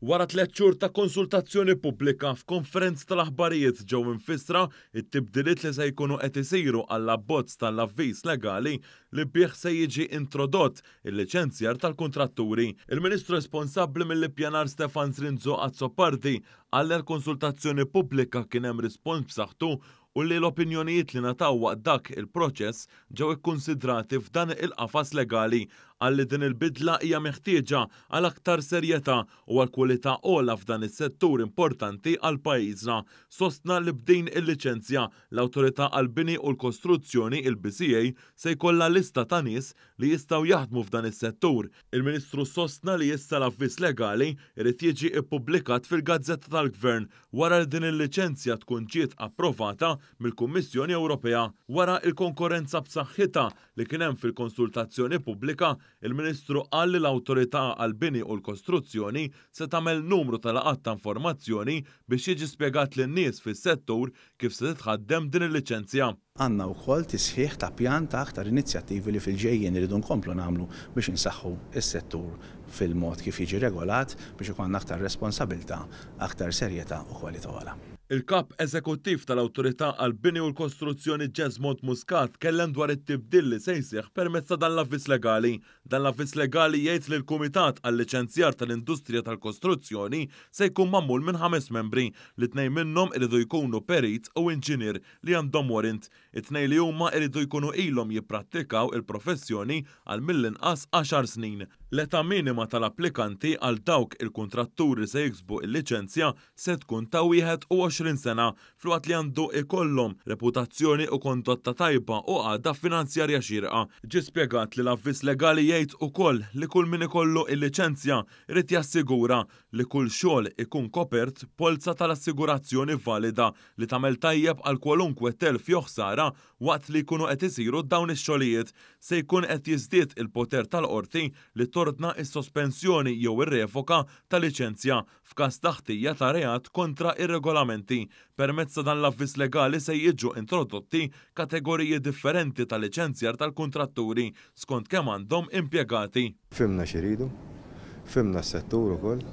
Wara tlett xhur ta' konsultazzjoni pubblika, f'konferenza tal-aħbarijiet ġew imfissra t-tibdiliet li se jkunu qed isiru għall-abbozz tal-avviż legali li bih se jiġi introdott il-liċenzjar tal-kuntratturi. Il-Ministru responsabbli mill-Ippjanar Stefan Zrinzo Azzopardi qal li għall-konsultazzjoni pubblika kien hemm rispons b'saħħtu u li l-opinjonijiet li ngħataw waqt dak il-proċess ġew ikkunsidrati f'dan il-qafas legali. Qal li din il-bidla hija meħtieġa għal aktar serjetà u għal kwalità ogħla f'dan is-settur importanti għal pajjiżna. Sostna li b'din il-liċenzja, l-Awtorità għall-Bini u l-Kostruzzjoni, il-BCA, se jkollha lista ta' nies li jistgħu jaħdmu f'dan is-settur. Il-Ministru sostna li issa l-avviż legali jrid jiġi ppubblikat fil-Gazzetta tal-Gvern wara li din il-liċenzja tkun ġiet approvata mill-Kummissjoni Ewropea. Wara l-konkorrenza b'saħħitha li kien hemm fil-konsultazzjoni pubblika, il-Ministru qal li l-Awtorità għall-Bini u l-Kostruzzjoni se tagħmel numru ta' laqgħat ta' informazzjoni biex jiġi spjegat lin-nies fis-settur kif se titħaddem din il-liċenzja. Għandna wkoll tisħiħ ta' pjan ta' aktar inizjattivi li fil-ġejjieni rridu nkomplu nagħmlu biex insaħħu s-settur fil-mod kif jiġi regolat biex ikollna aktar responsabilità, aktar serjetà u kwalità ogħla. Il-Kap Eżekuttiv tal-Awtorità għall-Bini u l-Kostruzzjoni Jesmond Muscat tkellem dwar it-tibdil li se jseħħ permezz ta' dan l-avviż legali. Dan l-avviż legali jgħid li l-Kumitat għal-Liċenzjar tal-Industrija tal-Kostruzzjoni se jkun magħmul minn ħames membri, li tnejn minnhom iridu jkunu perit u inġinier li għandhom warrant. It-tnejn li huma jridu jkunu ilhom jipprattikaw il-professjoni għal mill-inqas għaxar snin. L-età minima tal-applikanti għal dawk il-kuntratturi li se jiksbu l-liċenzja se tkun ta' 21 sena, filwaqt li għandu jkollhom reputazzjoni u kondotta tajba u qagħda finanzjarja xierqa. Ġie spjegat li l-avviż legali jgħid ukoll li kull min ikollu l-liċenzja jrid jassigura li kull xogħol ikun kopert b'polza tal-assigurazzjoni valida li tagħmel tajjeb għal kwalunkwe telf jew ħsara waqt li jkunu qed isiru dawn ix-xogħlijiet. Se jkun qed jiżdied il-poter tal-qorti li tordna s-sospensjoni jew ir-revoka ta' liċenzja f'każ ta' ħtija ta' reat kontra r-regolamenti. Permezz ta' dan l-avviż legali se jiġu introdotti kategoriji differenti ta' liċenzjar tal-kuntratturi skont kemm għandhom impjegati. Fhimna x'iridu, fhimna s-settur ukoll,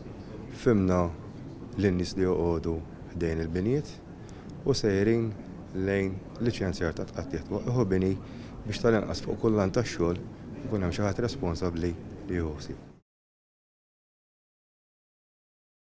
fhimna lin-nies li joqogħdu ħdejn il-binjiet u sejrin lejn liċenzjar ta' tqattigħ twaqqigħ u bini biex tal-inqas fuq kull lant tax-xogħol ikun hemm xi ħadd responsabbli li jieħu ħsieb.